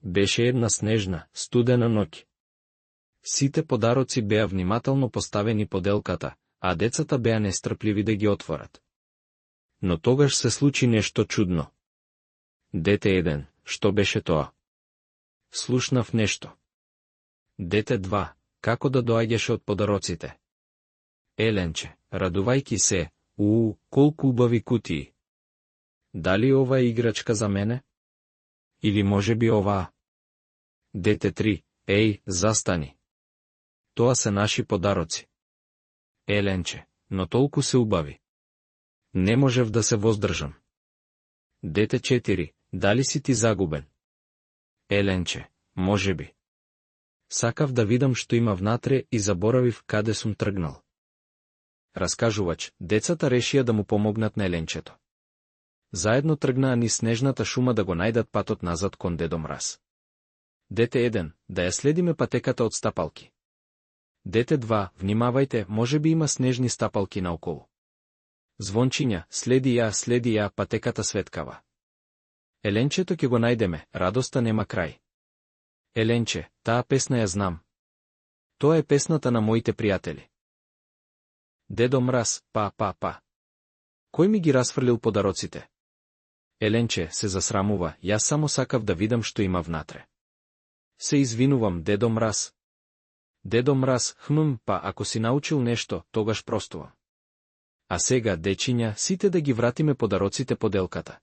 Беше една снежна, студена ноќ. Сите подароци беа внимателно поставени по делката, а децата беа нестрпливи да ги отворат. Но тогаш се случи нешто чудно. Дете 1, што беше тоа? Слушнав нешто. Дете 2, како да доаѓаше од подароците? Еленче, радувајки се, колку убави кутии. Дали ова е играчка за мене? Или може би оваа? Дете 3, еј, застани. Тоа се наши подароци. Еленче, но толку се убави. Не можев да се воздржам. Дете 4, дали си ти загубен? Еленче, може би. Сакав да видам што има внатре и заборавив каде сум тргнал. Раскажувач, децата решија да му помогнат на Еленчето. Заедно тргнаа низ снежната шума да го најдат патот назад кон Дедо Мраз. Дете 1, да ја следиме патеката од стапалки. Дете 2, внимавајте, може би има снежни стапалки наоколу. Звончиња, следи ја, патеката светкава. Еленчето ќе го најдеме, радоста нема крај. Еленче, таа песна ја знам. Тоа е песната на моите пријатели. Дедо Мраз, па. Кој ми ги расфрлил подароците? Еленче се засрамува, јас само сакав да видам што има внатре. Се извинувам, Дедо Мраз. Дедо Мраз, па ако си научил нешто, тогаш простувам. А сега, дечиња, сите да ги вратиме подароците по делката.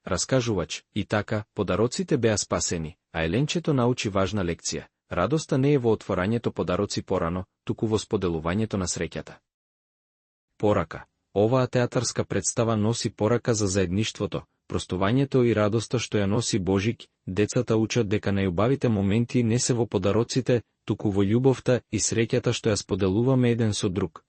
Раскажувач, и така, подароците беа спасени, а Еленчето научи важна лекција. Радоста не е во отворањето подароци порано, туку во споделувањето на среќата. Порака. Оваа театарска представа носи порака за заедништвото, простувањето и радоста што ја носи Божик. Децата учат дека најубавите моменти не се во подароците, туку во љубовта и среќата што ја споделуваме еден со друг.